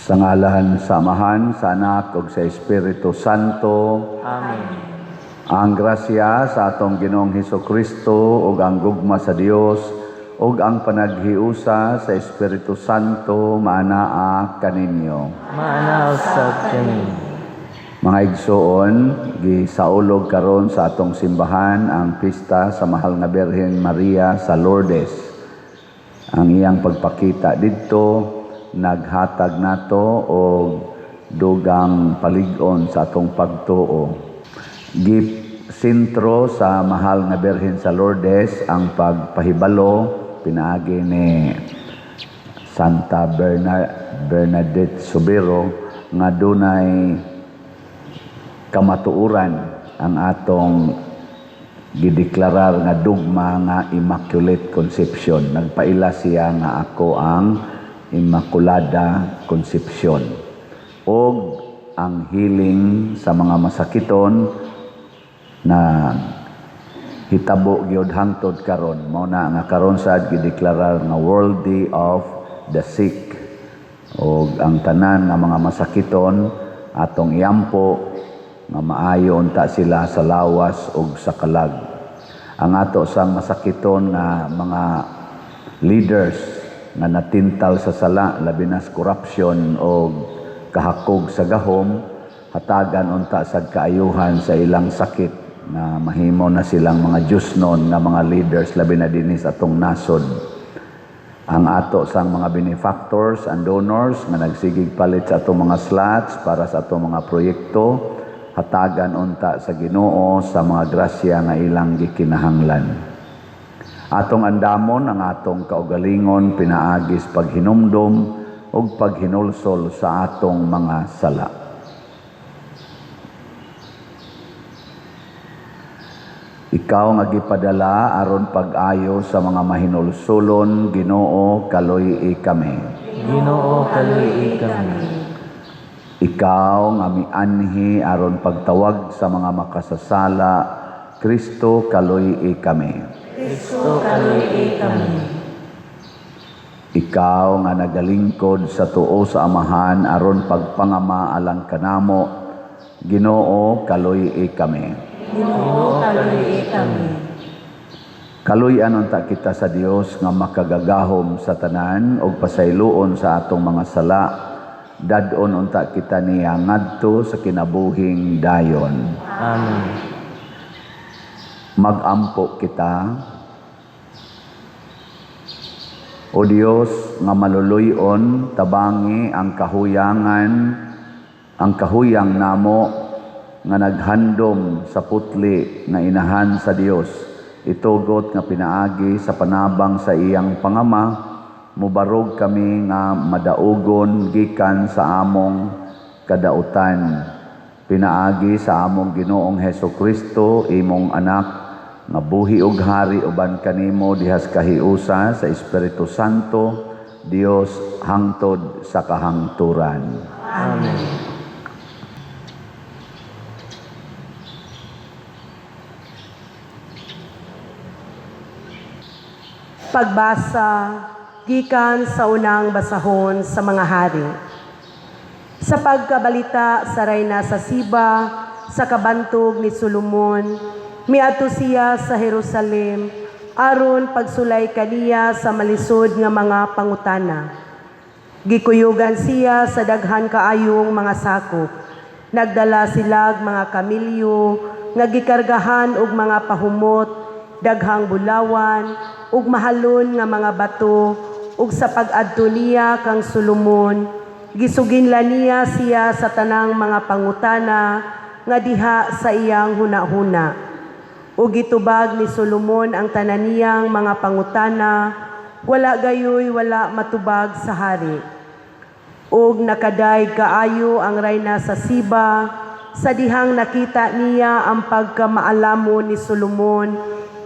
Sa ngalan sa Amahan, sa Anak ug sa Espiritu Santo. Amen. Ang grasya sa atong Ginoong Hesus Kristo ug ang gugma sa Dios ug ang panaghiusa sa Espiritu Santo maanaa kaninyo. Maana usab kaninyo. Mga igsoon, gisaulog karon sa atong simbahan ang pista sa Mahal nga Birhen Maria sa Lourdes. Ang iyang pagpakita didto naghatag nato og dugang palig-on sa atong pagtuo. Gisentro sa Mahal nga Birhen sa Lourdes ang pagpahibalo pinaagi ni Santa Bernadette Soubirous nga dunay kamatuoran ang atong gideklarar nga dogma nga Immaculate Conception. Nagpaila siya nga ako ang Immaculada Conception. Og ang healing sa mga masakiton na hitabo gyud hangtod karon. Mao na nga karon sad gideklarar nga World Day of the Sick. Og ang tanan nga mga masakiton atong iampo nga maayo unta sila sa lawas ug sa kalag. Ang ato sang masakiton nga mga leaders nga natintal sa sala, labi na sa corruption o kahakog sa gahom, hatagan unta sa kaayuhan sa ilang sakit na mahimo na silang mga Diyosnon nga mga leaders, labi na dinhi sa atong nasod. Ang ato sang mga benefactors and donors nga nagsigig palit sa atong mga slots para sa atong mga proyekto, hatagan unta sa Ginoo sa mga grasya nga ilang gikinahanglan. Atong andamon ang atong kaugalingon pinaagis paghinumdom ug paghinulsol sa atong mga sala. Ikaw nga gipadala aron pag-ayo sa mga mahinulsolon, Ginoo, kaluy-i kami. Ginoo, kaluy-i kami. Ikaw nga mianhi aron pagtawag sa mga makasasala, Kristo, kaluy-i kami. Kristo, kaluy-i kami. Ikaw nga nagalingkod sa tuo sa Amahan aron pagpangama alang kanamo, Ginoo, kaluy-i kami. Ginoo, kaluy-i kami. Kaluy-an unta kita sa Dios nga makagagahom sa tanan ug pasayloon sa atong mga sala. Dad-on unta kita niya ngadto sa kinabuhing dayon. Amen. Magampo kita. O Dios nga maluluy-on, tabangi ang kahuyangan, ang kahuyang namo nga naghandom sa putli nga inahan sa Dios. Itugot nga pinaagi sa panabang sa iyang pangama, mubarog kami nga madaugon gikan sa among kadautan. Pinaagi sa among Ginoong Heso Kristo, imong anak, nga buhi og hari uban kanimo dihas kahiusa sa Espiritu Santo, Dios hangtod sa kahangturan. Amen. Pagbasa gikan sa unang basahon sa mga hari. Sa pagkabalita sa rayna sa Siba, sa kabantog ni Solomon, miadto siya sa Jerusalem aron pagsulay kaniya sa malisod nga mga pangutana. Gikuyugan siya sa daghan kaayong mga sakop. Nagdala silag mga kamilyo nga gikargahan og mga pahumot, daghang bulawan ug mahalon nga mga bato, ug sa pag-adto niya kang Solomon, gisuginla niya siya sa tanang mga pangutana nga diha sa iyang hunahuna. Ug gitubag ni Solomon ang tanan niyang mga pangutana, wala gayoy wala matubag sa hari. Ug nakadayeg kaayo ang rayna sa Siba, sa dihang nakita niya ang pagkamaalamon ni Solomon,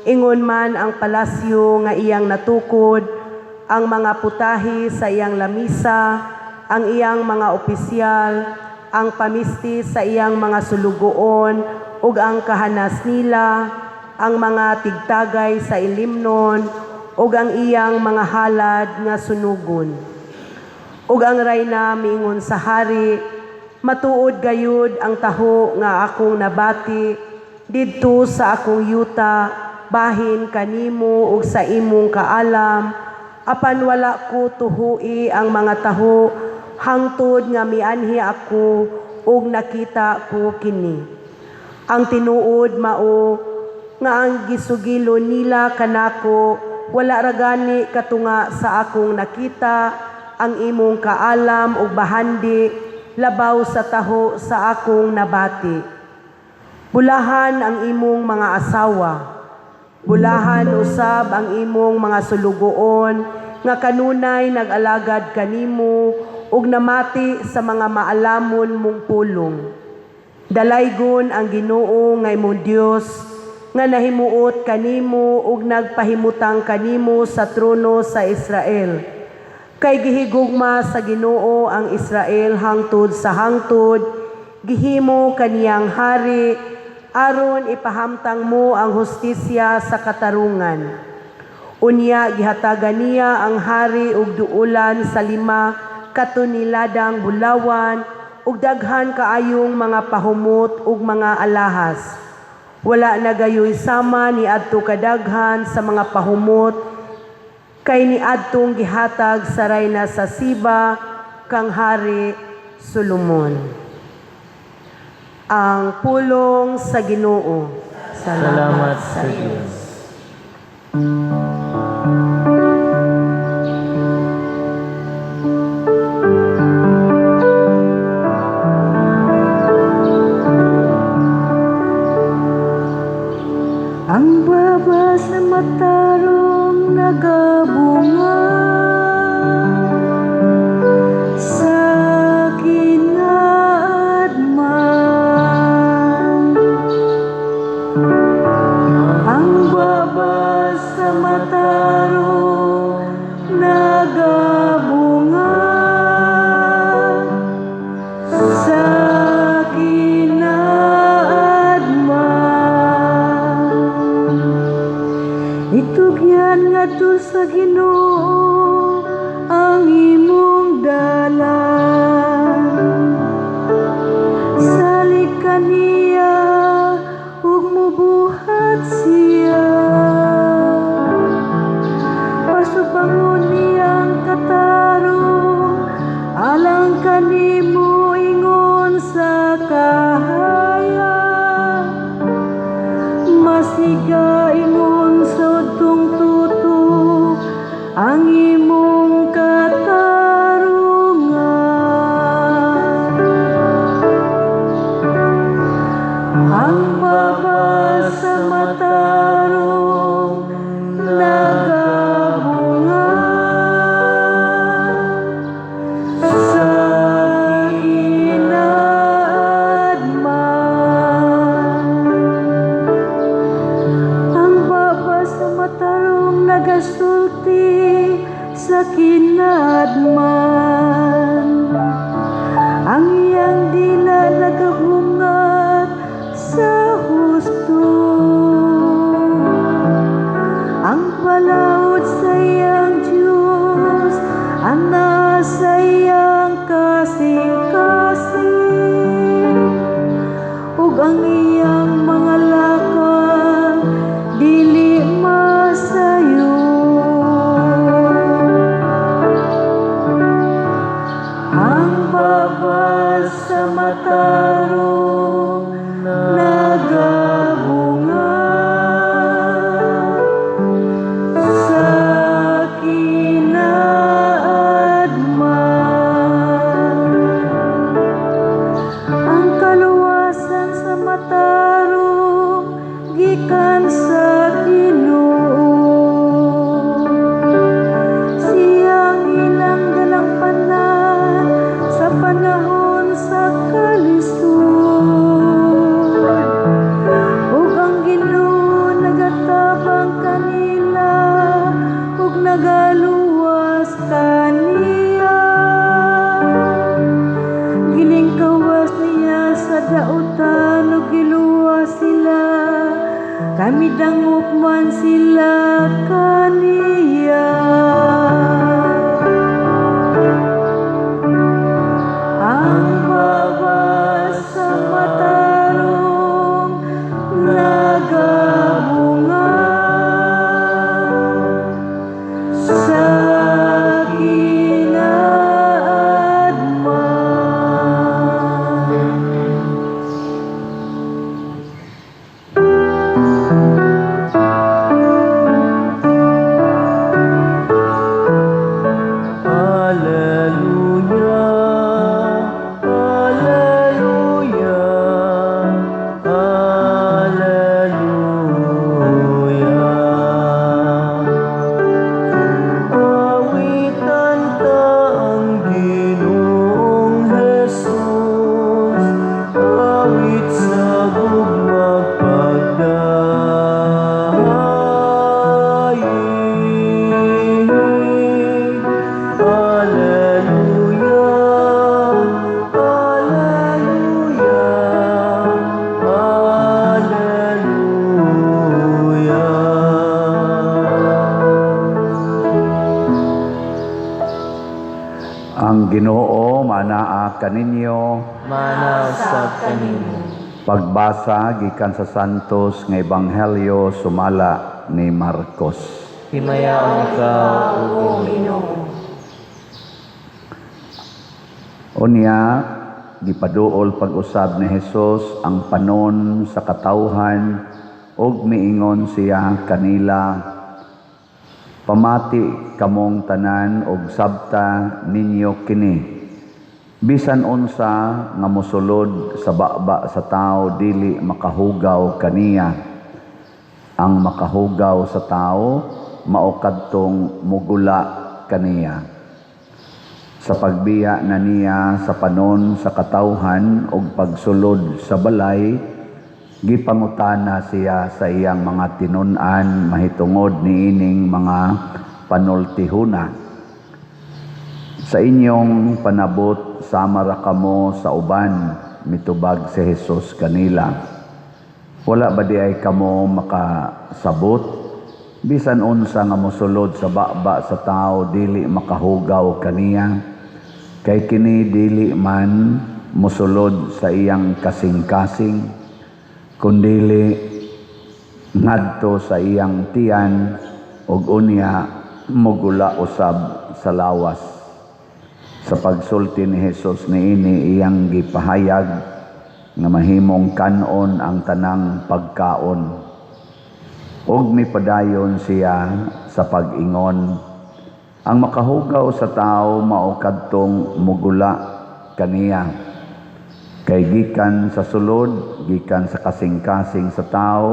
ingon man ang palasyo nga iyang natukod, ang mga putahe sa iyang lamisa, ang iyang mga opisyal, ang pamisti sa iyang mga sulugoon, ug ang kahanas nila, ang mga tigtagay sa ilimnon, ug ang iyang mga halad nga sunugon. Ug ang rayna miingon sa hari, "Matuod gayud ang taho nga akong nabati didto sa akong yuta bahin kanimo ug sa imong kaalam, apan wala ko tuhui ang mga taho hangtod nga mianhi ako ug nakita ko kini. Ang tinuod mao nga ang gisugilon nila kanako wala ra gani katunga sa akong nakita ang imong kaalam ug bahandi labaw sa taho sa akong nabati. Bulahan ang imong mga asawa. Bulahan usab ang imong mga sulugoon nga kanunay nag-alagad kanimo ug namati sa mga maalamon mong pulong. Dalaygon ang Ginoo nga imong Dios nga nahimuot kanimo ug nagpahimutang kanimo sa trono sa Israel. Kay gihigugma sa Ginoo ang Israel hangtod sa hangtod, gihimo kaniyang hari aron ipahamtang mo ang hustisya sa katarungan. Unya gihatagan niya ang hari og duolan sa 5 katoniladang bulawan ug daghan kaayong mga pahumot ug mga alahas. Wala na gayoy sama ni adto kadaghan sa mga pahumot kay niadtong gihatag sa rayna sa Siba kang Hari Solomon." Ang pulong sa Ginoo. Salamat sa Diyos. Ang baba sa matarong nagabunga sa kinaadman. Ang baba sa matarong nagabunga sa kinaadman. Itugyan ngadto sa Ginoo ang imong dalan. Salig kaniya ug mubuhat siya. Pasubangon niya ang katarong alang kanimo ingon sa kahayag. Masiga ingon sa udtong tutok ang imong katarungan. Ang baba sa matarong nagabunga sa kinaadman. Ang baba sa matarong nagasulti sa kinaadman. Ang iyang dila nagabungat sa husto. Ang balaod sa iyang Diyos ana sa iyang kasing-kasing, ug ang iyang mga lakang dili masayo. Ang baba sa matarong nagabunga sa kinaadman. Ang kaluwasan sa matarong gikan sa Ginoo. Siyang ilang dalangpanan sa panahon sa kalisod. Ug ang Ginoo nagatabang kanila ug nagaluwas kaniya. Gilingkawas niya sa dautan ug giluwas sila, kay midangop man sila kaniya. Ang Ginoo manaa kaninyo. Mana usab kanimo. Pagbasa gikan sa Santos nga Ebanghelyo sumala ni Marcos. Himayaon ikaw, O Ginoo. Unya gipaduol pag-usab ni Hesus ang panon sa katawhan ug miingon siya kanila, "Pamati kamong tanan og sabta ninyo kini. Bisan unsa nga mosulod sa baba sa tao dili makahugaw kaniya. Ang makahugaw sa tao mao kadtong mugula kaniya." Sa pagbiya na niya sa panon sa katawhan og pagsulod sa balay, gipangutana siya sa iyang mga tinun-an mahitungod niining mga panultihuna. "Sa inyong panabot, sama ra kamo sa uban," mitubag si Jesus kanila. "Wala ba di ay kamo makasabot? Bisan unsa nga mosulod sa baba sa tao dili makahugaw kaniya, kay kini dili man mosulod sa iyang kasing-kasing, kundili ngadto sa iyang tiyan ug unya mogula usab sa lawas." Sa pagsulti ni Jesus niini, iyang gipahayag nga mahimong kanon ang tanang pagkaon. Ug mipadayon siya sa pag-ingon, "Ang makahugaw sa tao mao kadtong mugula kaniya. Kay gikan sa sulod, gikan sa kasing-kasing sa tao,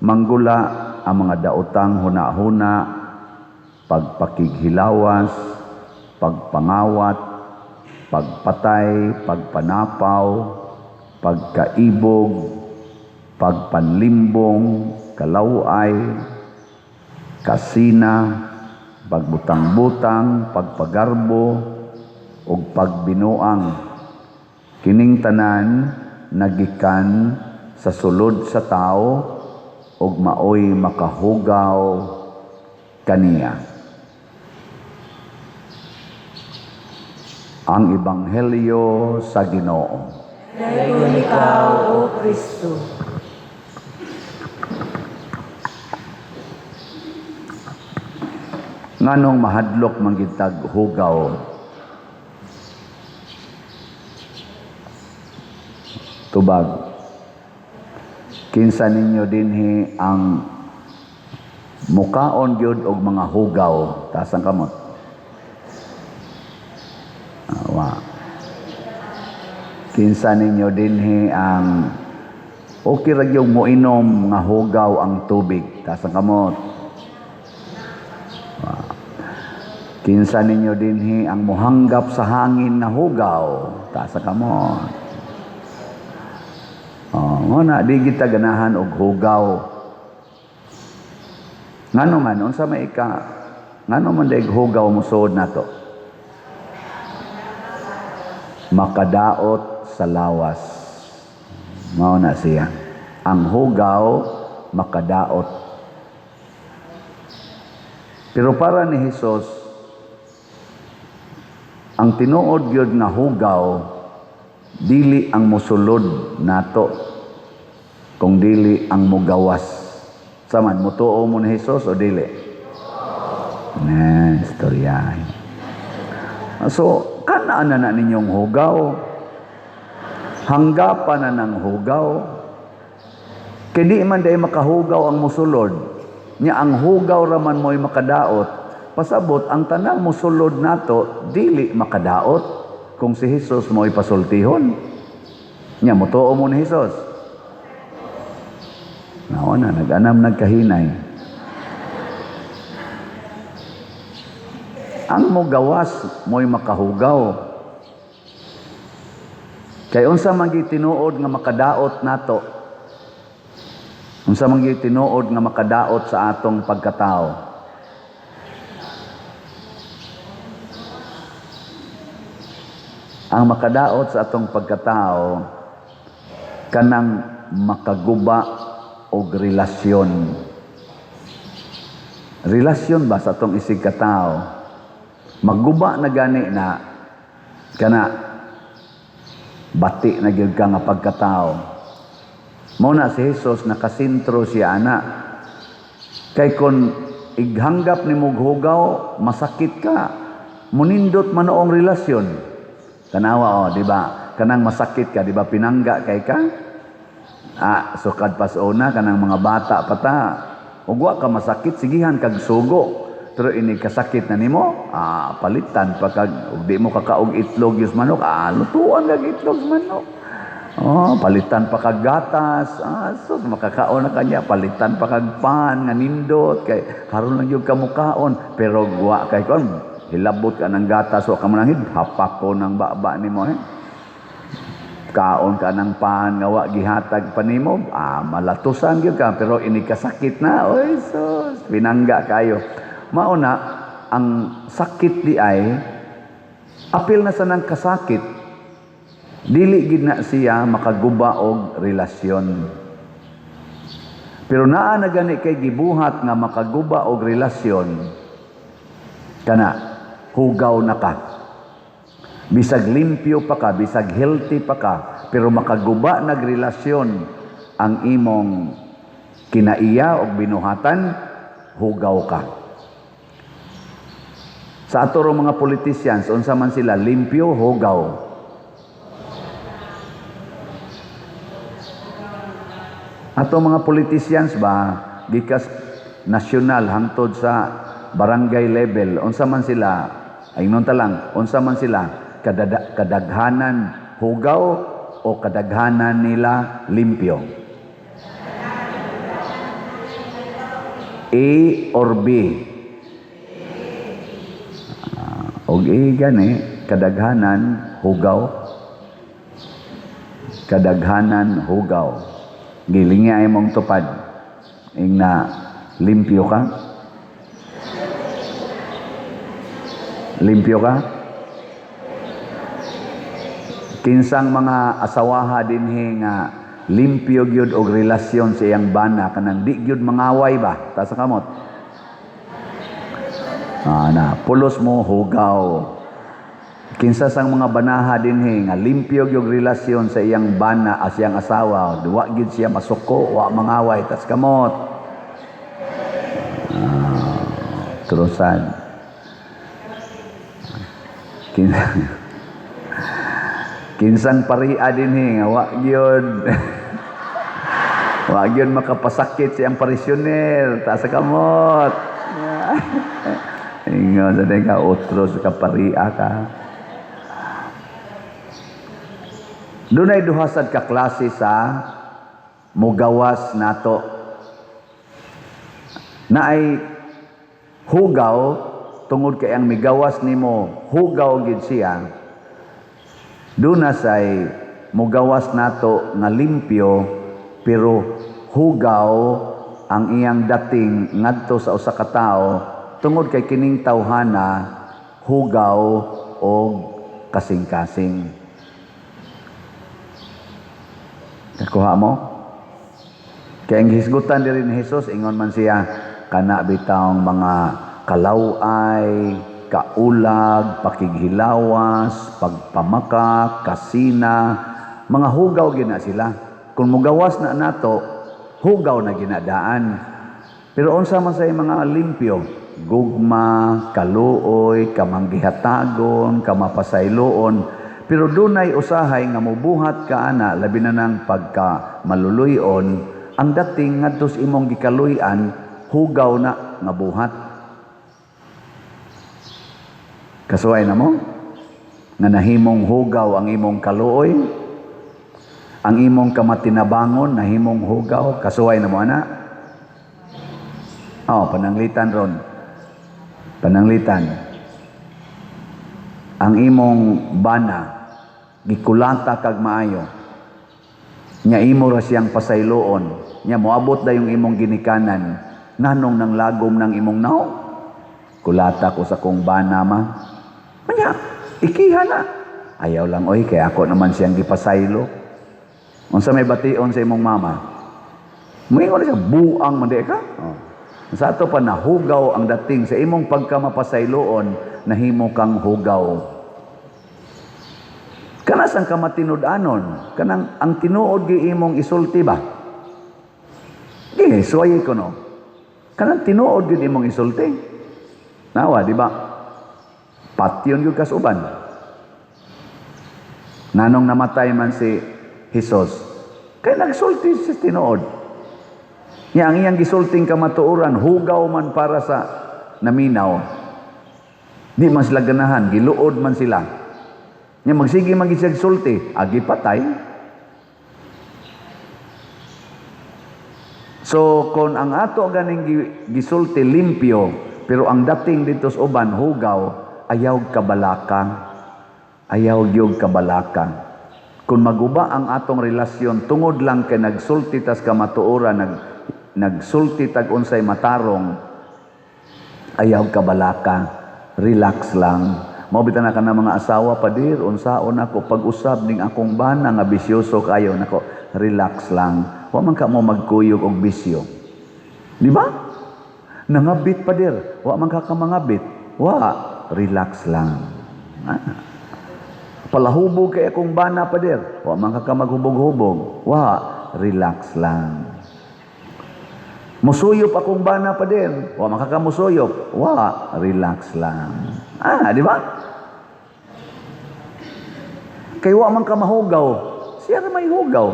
manggula ang mga daotang hunahuna, pagpakighilawas, pagpangawat, pagpatay, pagpanapaw, pagkaibog, pagpanlimbong, kalaway, kasina, pagbutang-butang, pagpagarbo, ug pagbinuang. Kining tanan nagikan sa sulod sa tao ug maoy makahugaw kaniya. Ang Ebanghelyo sa Ginoo. Dayon ikaw, O Kristo. Nganong mahadlok man gitag hugaw? Tubag. Kinsa ninyo dinhi ang mukaon gyud og mga hugaw? Taas ang kamot. Awa. Kinsa ninyo dinhi ang okay ra gyud moinom nga hugaw ang tubig? Taas ang kamot. Wa. Kinsa ninyo dinhi ang mohanggap sa hangin nga hugaw? Taas ang kamot. Oh, mo na di kita ganahan og hugaw. Ngano man unsa may ika? Ngano man daig hugaw mosuod nato? Makadaot sa lawas. Mao na siya. Ang hugaw makadaot. Pero para ni Hesus, ang tinuod gyud nga hugaw dili ang mosulod nato, kung dili ang mogawas. Saman motuo mo ni Hesus o dili? Na istorya. So kanaan na na ninyong hugaw. Hanggapan na ng hugaw. Kay di man day makahugaw ang mosulod. Nya ang hugaw raman mo'y makadaot. Pasabot ang tanang mosulod nato dili makadaot kung si Hesus mo'y pasultihon. Nya motuo mo ni Hesus. Nao na nag-anam nagkahinay. Ang mogawas mo'y makahugaw. Kay unsa man gyud tinuod nga makadaot nato? Unsa man gyud tinuod nga makadaot sa atong pagkatao? Ang makadaot sa atong pagkatao kanang makaguba og relasyon. Relasyon ba sa atong isig katao? Magguba na gani na kana, bati na gyud ka nga pagkatao. Mao na si Jesus, nakasentro siya ana. Kay kon ighanggap nimo hugaw, masakit ka. Munindot man noong relasyon. Tanawa oh, di ba? Kanang masakit ka, di ba pinangga kay ka? Ah, sukad pas una kanang mga bata pa ta. Ug wa ka masakit, sigihan kag sugo. Pero ini kasakit na nimo, ah, palitan pa kag ug di mo kakaog itlog yus manok, ah, lutuan kag itlog sa manok. Oh, palitan pa kag gatas. Ah, sus, makakaon na kanya. Palitan pa kag pan nga nindot kay haron lang gyud ka mukaon. Pero wa kay kon hilabot ka ng gatas, wa ka mananghid, hapak ko ng baba nimo eh. Kaon ka ng pan nga wa gihatag pa nimo, ah, malatusan gyud ka, pero ini kasakit na, oy sus, pinangga kayo. Mao na ang sakit di ay apil na sa nang kasakit, dili gid na siya makaguba og relasyon. Pero naa na gani kay gibuhat nga makaguba og relasyon, kana hugaw na ka. Bisag limpyo pa ka, bisag healthy pa ka, pero makaguba nagrelasyon ang imong kinaiya og binuhatan, hugaw ka. Sa ato rong mga politicians, unsa man sila, limpyo, hugaw? Ato mga politicians ba, gikas nasyonal hangtod sa barangay level, unsa man sila, ay ta lang, unsa man sila, kadaghanan hugaw o kadaghanan nila limpyo? A or B? Og A gani, kadaghanan hugaw. Kadaghanan hugaw. Gilingi ay mong tupad. Ing na limpyo ka? Limpyo ka? Kinsang mga asawaha dinhi nga limpyo gyud og relasyon sa iyang bana, kanang di gyud mangaway ba? Taas ang kamot. Ah, na pulos mo hugaw. Kinsa sang mga banaha dinhi nga limpyo gyud relasyon sa iyang bana as iyang asawa, wa gyud siya masuko, wa mangaway, tas kamot. Ah, terusan. Kinsang paria dinhi nga wa gyud wa gyud makapasakit siyang parisyoner, taas sa kamot. Ingon sa ka otro sa kaparia ka. Dunay duha sad ka klase sa mugawas nato. Naay hugaw tungod kay ang migawas nimo hugaw gid siya. Duna say mugawas nato nga limpyo pero hugaw ang iyang dating ngadto sa usa ka tawo tungod kay kining tawhana hugaw og kasing-kasing. Nakuha mo? Kaya ang hisgutan diri ni Jesus, ingon man siya, kana bitawng mga kalaway, kaulag, pakighilawas, pagpamaka, kasina, mga hugaw gina sila. Kung mugawas na nato, hugaw na ginadaan. Pero unsa man say mga limpyo, gugma, kaluoy, kamanggihatagon, kamapasayloon. Pero dunay usahay nga mubuhat ka ana, labi na nang pagka maluluyon, ang dating ngadto sa imong gikaluy-an, hugaw na nga buhat. Kasuway na mo nga nahimong hugaw ang imong kaluoy, ang imong kamatinabangon nahimong hugaw. Kasuway na mo ana? Oh, pananglitan ron. Pananglitan. Ang imong bana gikulata kag maayo. Nya imo ra siyang pasayloon. Nya moabot dayong imong ginikanan. Nganong nang lagom ng imong naong? Kulata ko sa kong bana ma. Anya, ikiha na. Ayaw lang oy, kay ako naman siyang gipasaylo. Unsa may bation sa imong mama? Moingon siya, buang man di ka. Oh. Sa ato pa nahugaw ang dating sa imong pagkamapasayloon, nahimo kang hugaw. Kanas ang kamatinud-anon, kanang ang tinuod gi imong isulti ba? Gi, suwayi ko no. Kanang tinuod gyud imong isulti. Nawa, di ba? Patyon gyud kas uban. Nganong namatay man si Jesus, kay nagsulti sa tinuod. Nya ang iyang gisulting kamatuoran, hugaw man para sa naminaw. Di man sila ganahan, giluod man sila. Nya magsige man gid siya sulti, agi patay. So kon ang ato ganing gisulti limpyo, pero ang dating dito sa uban hugaw, ayaw kabalaka. Ayaw gyud kabalaka. Kung maguba ang atong relasyon tungod lang kay nagsulti tas kamatuoran, nagsulti tag unsay matarong, ayaw kabalaka, relax lang. Mao bitaw na ka na mga asawa, padir, unsaon ako pag-usab ning akong bana nga bisyoso kayo nako, relax lang. Wa man ka mo magkuyog og bisyo. Di ba? Nangabit, padir, wa man ka kamangabit. Wa, relax lang. Palahubog kay akong bana, padir, wa man ka maghubog-hubog. Wa, relax lang. Musuyop akong bana, padir, wa man ka musuyop. Wa, relax lang. Di ba? Kay wa man ka mahugaw, siya ra may hugaw.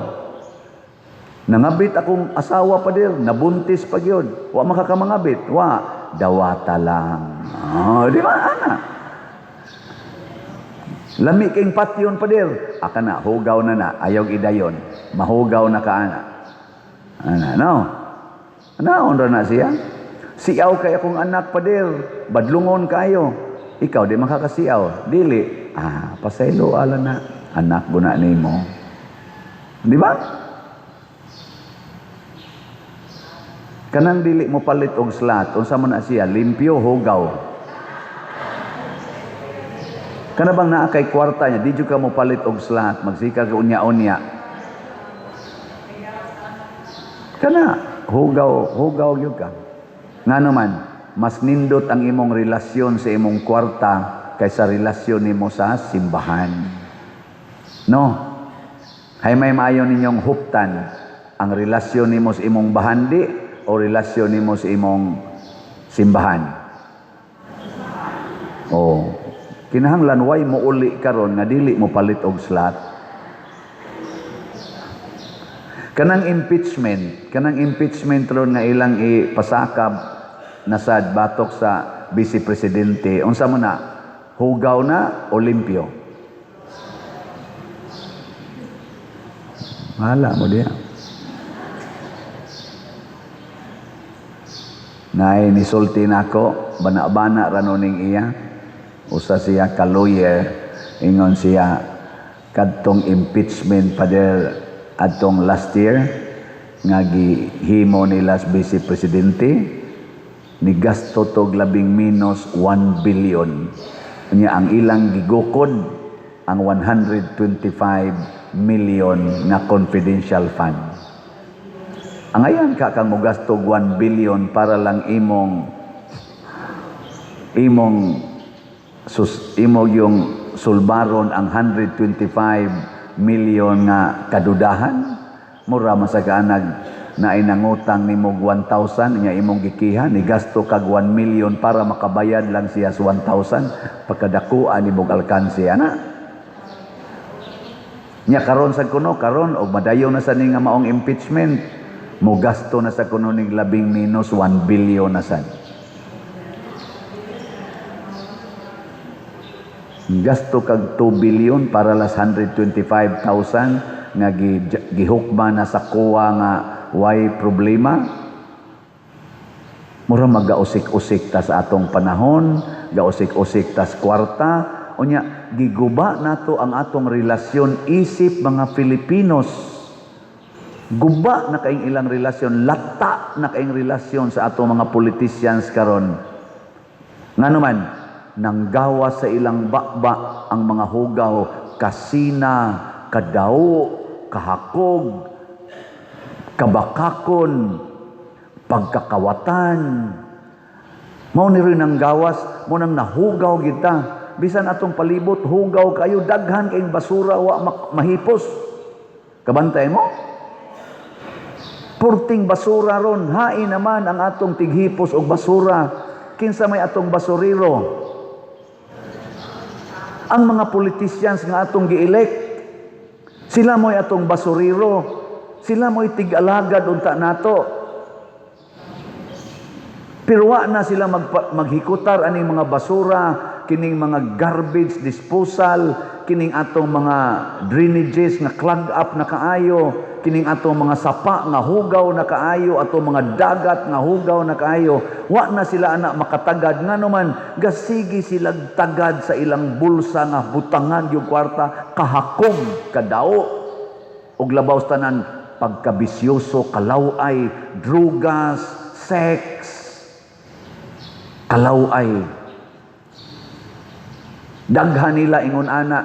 Nangabit akong asawa, padir, nabuntis pa gyud. Wa man ka kamangabit, wa, dawata lang. Di ba ana? Lami king patyon, padir. Aka na, hugaw na na, ayaw idayon. Mahugaw na ka ana. Ana, no? Naon ra na siya? Siaw kay akong anak, padir, badlungon kayo. Ikaw di makakasiaw, dili. Pasaylo ala na, anak guna nimo. Di ba? Kanang dili mo palit og slat, unsa man na siya, limpyo hugaw. Kana bang naa kay kwarta niya, di jud ka mo palit og slat, magsikar ka unya-unya. Kana hugaw, hugaw gyud ka. Ngano man, mas nindot ang imong relasyon sa imong kwarta kaysa relasyon nimo sa simbahan. No? Hay may maayo ninyong huptan ang relasyon nimo sa imong bahandi o relasyon nimo sa imong simbahan. O, kinahanglan way mo uli karon nga dili mo palit og slat. Kanang impeachment ron nga ilang ipasakab nasad batok sa vice presidente, unsa mo na? Hugaw na o limpyo? Bahala mo diya. Nay nisulti nako, bana-bana ra ning iya. Usa siya ka lawyer, ingon siya kadtong impeachment, pader, adtong last year nga gihimo nila sa vice presidente, ni gasto tog labing minus 1 billion. Unya ang ilang gigukod ang 125 million nga confidential fund. Ang ayan ka kang mogasto og 1 billion para lang imong sus, imo yung sulbaron ang 125 million nga kadudahan. Mura man sa kaanag na inangutang nimo 1,000 nya imong gikiha ni gasto kag 1 million para makabayad lang siya sa 1,000, pagkadakuan nimog alkanse ana. Nya karon sa kuno karon og madayon na sa ni nga maong impeachment, mo gasto na sa kuno ning labing minus 1 billion na sad. Gasto kag 2 billion para las 125,000 nga gihukma na sa kuwa nga way problema. Mura magausik-usik ta sa atong panahon, gausik-usik tas kwarta. Unya giguba nato ang atong relasyon isip mga Filipinos. Guba na kaing ilang relasyon, lata na kaing relasyon sa atong mga politicians karon. Ngano man, nanggawa sa ilang bakba ang mga hugaw, kasina, kadaw, kahakog, kabakakon, pagkakawatan. Mao ni rin ang gawas, Mo nang nahugaw kita. Bisan atong palibot hugaw kayo, daghan kayong basura wa mahipos. Kabantay mo? Purting basura ron, hain naman ang atong tighipos og basura. Kinsa may atong basurero? Ang mga politicians nga atong gi-elect, sila mo'y atong basurero. Sila mo'y tig-alagad unta nato. Pero wa na sila maghikutar aning mga basura, kining mga garbage disposal, kining atong mga drainages nga clog up na kaayo, kining atong mga sapa nga hugaw na kaayo, atong mga dagat nga hugaw na kaayo. Wa na sila ana makatagad, ngano man gasigi sila tagad sa ilang bulsa nga butangan yung kwarta kahakom kadao. Og labaw sa tanan pagkabisyoso, kalaway, drugas, sex, kalaway. Daghan nila ingon ana.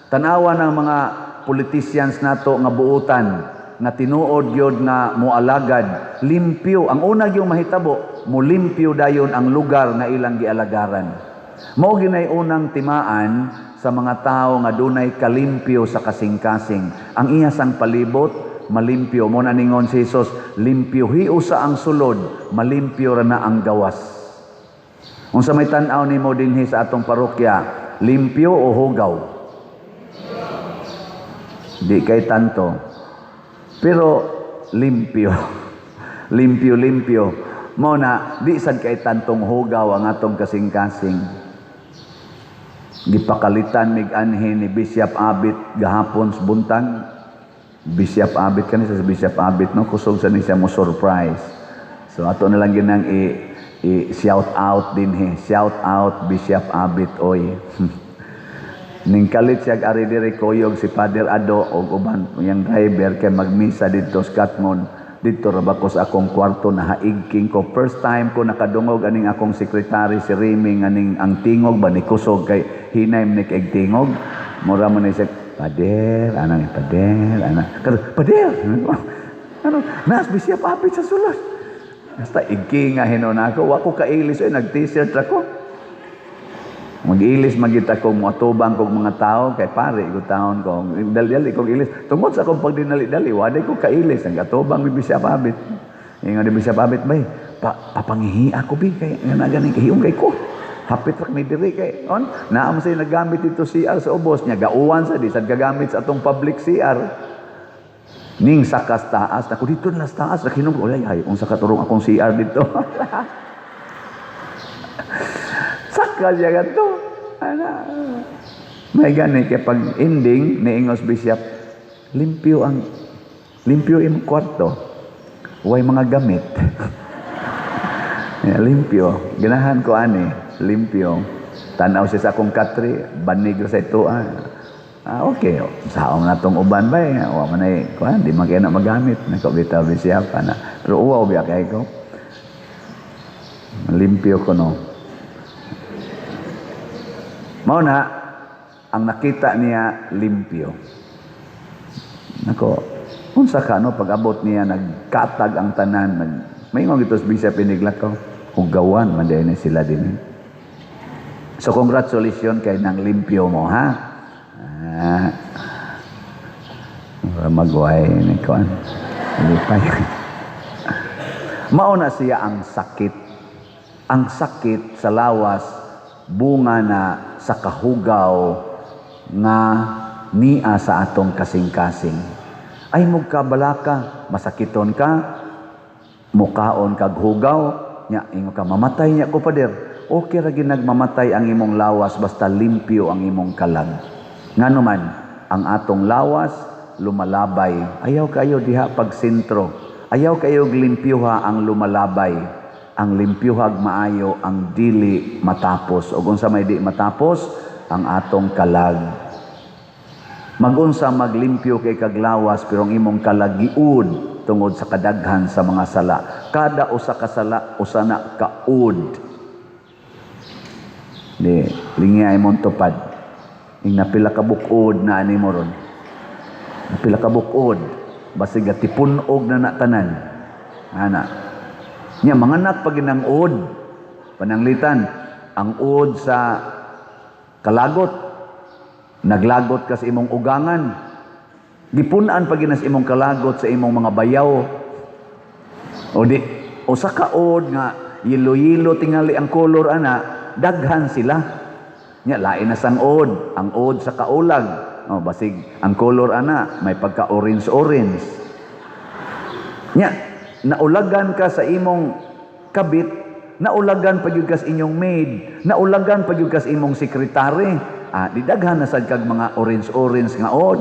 Tanawa ng mga politicians nato nga buutan, nga tinuod gyud nga moalagad, limpyo. Ang una gyud mahitabo, molimpyo dayon ang lugar nga ilang gialagaran. Mao ginay unang timaan sa mga tao nga dunay kalimpyo sa kasing-kasing. Ang iya sang palibot, malimpyo. Mo na ningon si Jesus, limpyohi usa ang sulod, malimpyo ra na ang gawas. Unsa may tan-aw nimo dinhi sa atong parokya, limpyo o hugaw? Di kay tanto. Pero limpyo. Limpyo, limpyo. Mo na, di sad kay tantong hugaw ang atong kasing-kasing. Gipakalitan mig anhi ni Bishop Abit gahapon sa buntag. Bishop Abit kani sa Bishop Abit, no, kusog sa ni siya mo surprise. So ato na lang ginang i shout out dinhi. Shout out Bishop Abit oy. Ning kalit siya ari diri koyog si Father Ado og uban yang driver kay magmisa didto sa Katmon. Didto ra ba ko sa akong kwarto, nahaigking ko. First time ko nakadungog aning akong sekretary si Remy aning ang tingog ba ni kusog kay hinay ni kay tingog. Mura mo ni siya, "Pader," anang "Pader," ana. "Pader." Ano, nas Bishop Abit sa sulod. Basta igki nga hinon ako, wa ko kailis oy, nag-t-shirt ako. Mag-ilis magita ko moatubang kog mga tao kay pare ko taon ko. Dali-dali kog ilis. Tungod sa akong pagdinali-dali, waday ko kailis ang atubang ni Bishop Abit. Ingon ni Bishop Abit, "Bay, papangihi ako bi kay nga gani kahiyong kay ko. Hapit ra mi diri kay on naa mo say nagamit dito CR sa ubos niya, gauwan sa di sad gagamit sa atong public CR." Ning sakas taas ako dito na sa taas nakinom ko, ay ay unsa katurong akong CR dito. Saka siya ganito. Ana. May gani kay pag ending ni Ingos Bishop, limpyo ang limpyo imong kwarto. Way mga gamit. Yeah, limpyo. Ganahan ko ani, limpyo. Tanaw siya sa akong katri, banig ra sa ito. Ah, okay. Saong na tong uban ba eh. Wa man ay, kuan, di man kaya na magamit. Nako bitaw Bishop ana. Pero uwaw biya kay ko. Limpyo ko no. Mao na, ang nakita niya, limpyo. Nako, unsa ka no, pag-abot niya, nagkatag ang tanan, may ngong ito sa Bishop Iniglakaw, hugawan, man din sila din. So congratulations kay nang limpyo mo, ha? Ah, magway ni kuan. Lipay. Mao na siya ang sakit. Ang sakit sa lawas, bunga na sa kahugaw nga nia sa atong kasing-kasing. Ay mugkabalaka, masakiton ka, mukaon kag hugaw, nya ingon ka mamatay nya ko pader. Okay ra gyud nagmamatay ang imong lawas basta limpyo ang imong kalag. Ngano man ang atong lawas lumalabay. Ayaw kayo diha pag sentro. Ayaw kayo limpyuha ang lumalabay. Ang limpyuhag maayo ang dili matapos. Og unsa may di matapos? Ang atong kalag. Magunsa maglimpyo kay kaglawas pero ang imong kalagiud tungod sa kadaghan sa mga sala. Kada usa ka sala usa na kaud. Di lingi ay mong tupad. Ing napila ka bukod na ani mo ron. Napila ka bukod basig tipun-og na na tanan. Ana. Nya manganak pag ginang-ud pananglitan. Ang uod sa kalagot. Naglagot ka sa imong ugangan. Gipun-an pa gyud sa imong kalagot sa imong mga bayaw. O di usa ka uod nga yelo-yelo tingali ang kolor ana, daghan sila. Nya lain na sang uod, ang uod sa kaulag. O basig ang kolor ana may pagka orange orange. Nya naulagan ka sa imong kabit, naulagan pa gyud ka sa inyong maid, naulagan pa gyud ka sa imong sekretary. Ah, di daghan na sad kag mga orange orange nga uod.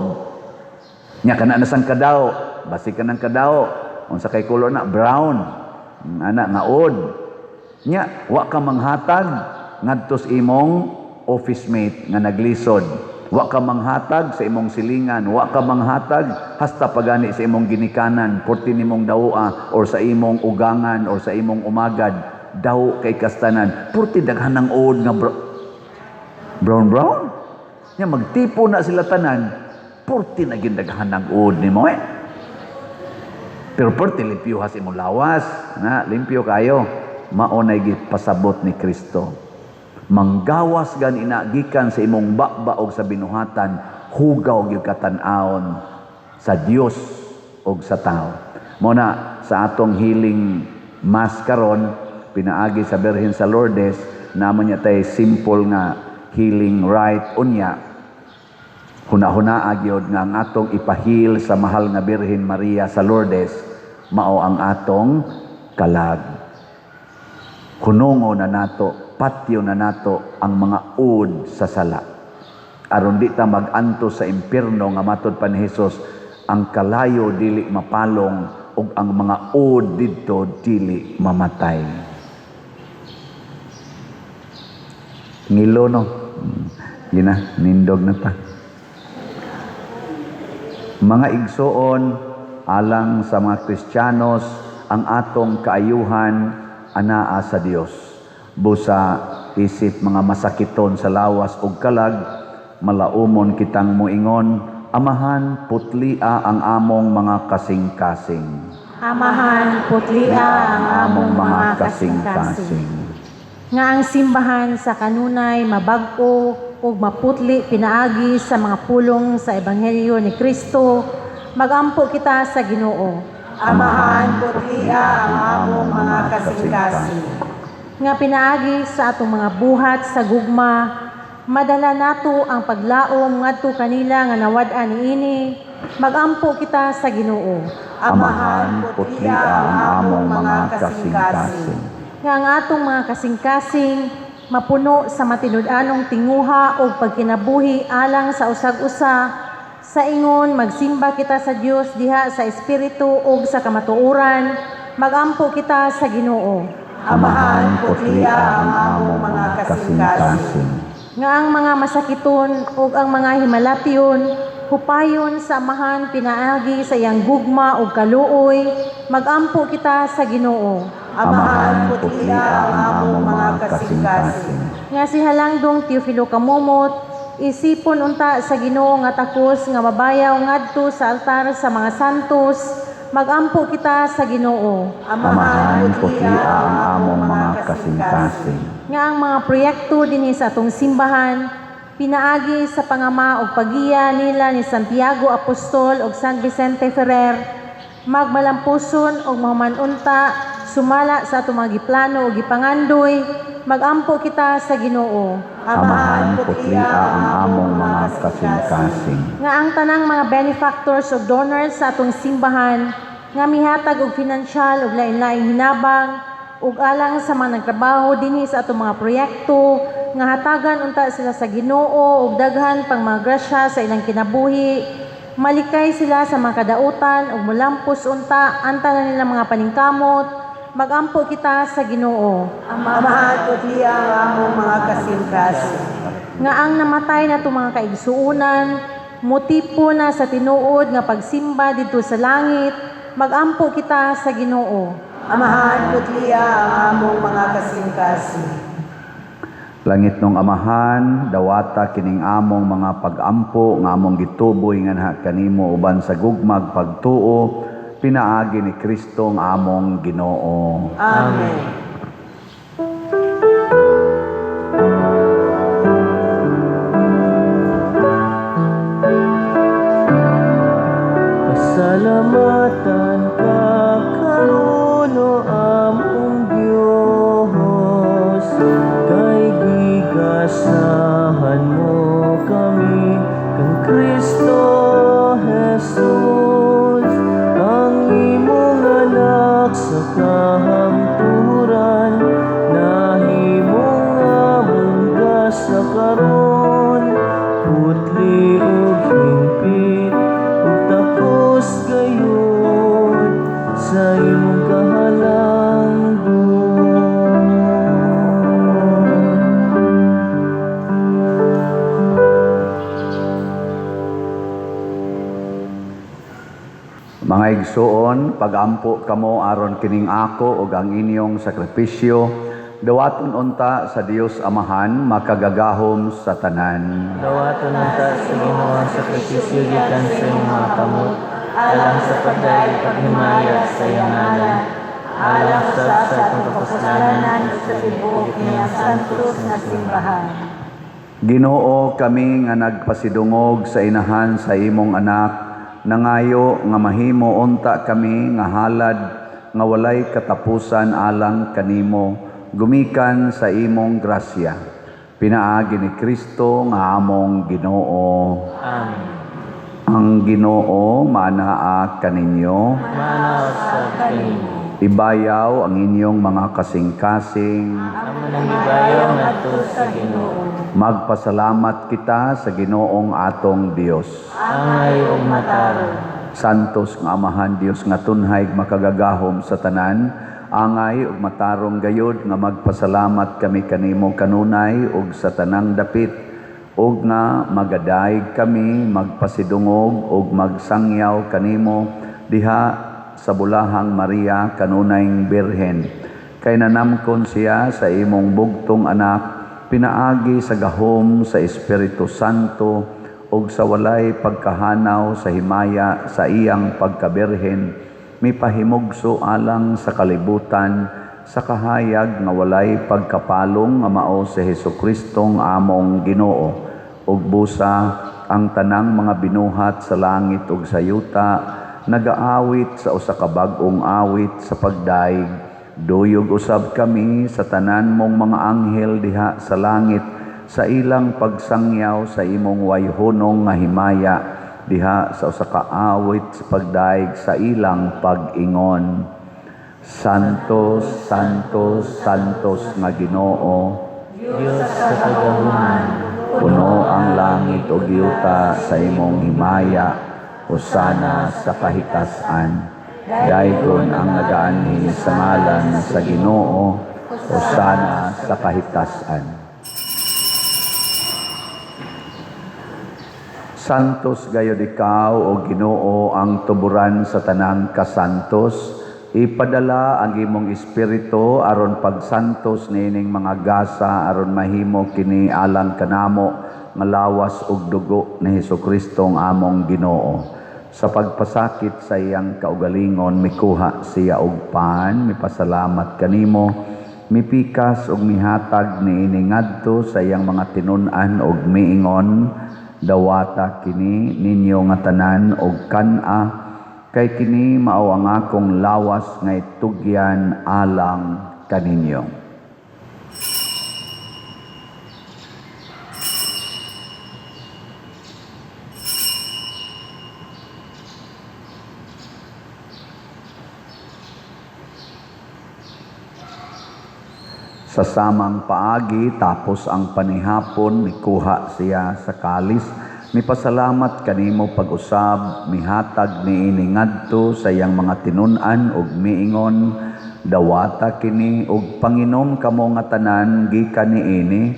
Nya kana na sang kadaw, basig ka ng kadaw, unsa kay kolor na brown. Ana nga uod. Nya wa ka manghatag ngadto sa imong office mate nga naglisod. Wa ka manghatag sa imong silingan, wa ka manghatag hasta pagani sa imong ginikanan, porti nimong dawoa or sa imong ugangan or sa imong umagad, daw kay kastanan, porti daghan ng uod nga brown brown. Nya magtipo na sila tanan, porti na gindaghan ng uod nimo eh. Pero porti limpyo has imong lawas, na limpyo kayo. Mao nay gipasabot ni Kristo. Manggawas gan ina gikan sa imong baba og sa binuhatan, hugaw gyud katan-awon sa Dios og sa tao. Mo na sa atong healing mass karon pinaagi sa Birhen sa Lourdes, naman niya tay simple nga healing rite unya. Huna-hunaa gyud nga ang atong ipahil sa mahal nga Birhen Maria sa Lourdes mao ang atong kalag. Hunongo na nato, patyo na nato ang mga uod sa sala. Aron di ta mag-antos sa impierno nga matod pa ni Hesus, ang kalayo dili mapalong ug ang mga uod didto dili mamatay. Ngilo no. Yun na, nindog na ta. Mga igsoon, alang sa mga Kristiyanos, ang atong kaayuhan anaa sa Dios. Busa isip mga masakiton sa lawas ug kalag, malaumon kitang moingon, Amahan, putlia ang among mga kasing-kasing. Amahan, putlia ang among mga kasing-kasing. Nga ang simbahan sa kanunay mabag-o ug maputli pinaagi sa mga pulong sa Ebanghelyo ni Kristo, magampo kita sa Ginoo. Amahan, putlia ang among mga kasing-kasing. Nga pinaagi sa atong mga buhat sa gugma, madala nato ang paglaom ngadto kanila nga nawad-an niini, magampo kita sa Ginoo. Amahan, putlia ang among mga kasing-kasing. Nga ang atong mga kasing-kasing mapuno sa matinud-anong tinguha o pagkinabuhi alang sa usag-usa, sa ingon magsimba kita sa Dios diha sa espiritu ug sa kamatuoran, magampo kita sa Ginoo. Amahan, putlia ang among mga kasing-kasing. Nga ang mga masakiton ug ang mga himalation hupayon sa Amahan pinaagi sa iyang gugma ug kaluoy, magampo kita sa Ginoo. Amahan, putlia ang among mga kasing-kasing. Nga si Halangdong Teofilo Camomot, isipon unta sa Ginoo nga takos nga mabayaw ngadto sa altar sa mga santos, magampo kita sa Ginoo. Amahan, putlia ang among mga kasing-kasing. Nga ang mga proyekto dinhi sa atong simbahan pinaagi sa pangama og pagiya nila ni Santiago Apostol og San Vicente Ferrer, magmalampuson og mahuman-unta sumala sa atong mga giplano og gipangandoy, magampo kita sa Ginoo. Amahan, putlia ang among mga kasing-kasing. Nga ang tanang mga benefactors ug donors sa atong simbahan nga mihatag og financial ug lain-laing hinabang ug alang sa mga nagtrabaho dinhi sa atong mga proyekto, nga hatagan unta sila sa Ginoo ug daghan pang mga grasya sa ilang kinabuhi, malikay sila sa mga kadautan ug molampos unta ang tanan nilang mga paningkamot, magampo kita sa Ginoo. Amahan, putlia ang among mga kasing-kasing. Nga ang namatay na itong mga kaigsuunan, motipo na sa tinuod nga pagsimba didto sa langit, magampo kita sa Ginoo. Amahan, putlia ang among mga kasing-kasing. Langit nung Amahan, dawata kining among mga pag-ampo nga among gituboy nganha kanimo uban sa gugmag pagtuo, pinaagi ni Kristo ang among Ginoo. Amen. Amen. Kahamturan, nahimong among gasa karon, putli ug hingpit ug takos gayud sa imong kahalangdon. Mga igsuon, pagampo kamo aron kining ako ug ang inyong sakripisyo, dawaton unta sa Dios Amahan makagagahom sa tanan. Dawaton unta sa Ginoo ang sakripisyo gikan sa imong mga kamot, alang sa pagdayeg ug paghimaya sa iyang ngalan, alang usab sa atong kapuslanan ug sa tibuok niyang santos nga simbahan. Ginoo, kami nga nagpasidungog sa inahan sa imong anak, nangayo nga mahimo unta kami nga halad nga walay katapusan alang kanimo, gumikan sa imong grasya. Pinaagi ni Kristo nga among Ginoo. Amen. Ang Ginoo maanaa kaninyo. Maana usab kanimo. Ibayaw ang inyong mga kasing-kasing. Amo nang gibayaw ngadto sa Ginoo. Magpasalamat kita sa Ginoong atong Dios. Angay ug matarong. Santos nga Amahan Dios nga tunhay makagagahom sa tanan, angay ug matarong gayod nga magpasalamat kami kanimo kanunay ug sa tanang dapit, ug nga magadayeg kami magpasidungog ug magsangyaw kanimo diha sa bulahang Maria kanunayng Birhen. Kay nanamkon siya sa imong bugtong anak, pinaagi sa gahom sa Espiritu Santo ug sa walay pagkahanaw sa himaya sa iyang pagkabirhen, mipahimugso alang sa kalibutan sa kahayag nga walay pagkapalong nga mao si Hesus-Kristong among Ginoo. Ug busa ang tanang mga binuhat sa langit ug sa yuta nagaawit sa usa ka bag-ong awit sa pagdaig. Duyog usab kami sa tanan mong mga anghel diha sa langit sa ilang pagsangyaw sa imong wayhunong nga himaya diha sa usa ka awit sa pagdaig sa ilang pag-ingon. Santos, Santos, Santos nga Ginoo, Dios sa kagahuman, puno ang langit ug yuta sa imong himaya, hosana sa kahitasan. Daygon ang nagaanhi sa ngalan sa Ginoo, hosana sa kahitasan. Santos gayod ikaw o Ginoo ang tuburan sa tanang kasantos. Ipadala ang imong espiritu aron pagsantos niining mga gasa aron mahimo kini alang kanamo nga lawas ug dugo ni Hesukristo ang among Ginoo. Sa pagpasakit sa iyang kaugalingon mikuha siya og pan, mipasalamat kanimo, mipikas ug mihatag niini ngadto sa iyang mga tinun-an ug miingon, dawata kini ninyo nga tanan og kan-a, kay kini mao ang akong lawas nga itugyan alang kaninyo. Sa samang paagi, tapos ang panihapon, mikuha siya sa kalis, mipasalamat kanimo pag-usab, mihatag niini ngadto sa iyang mga tinun-an ug miingon, dawata kini ug panginom kamo nga tanan gikan niini,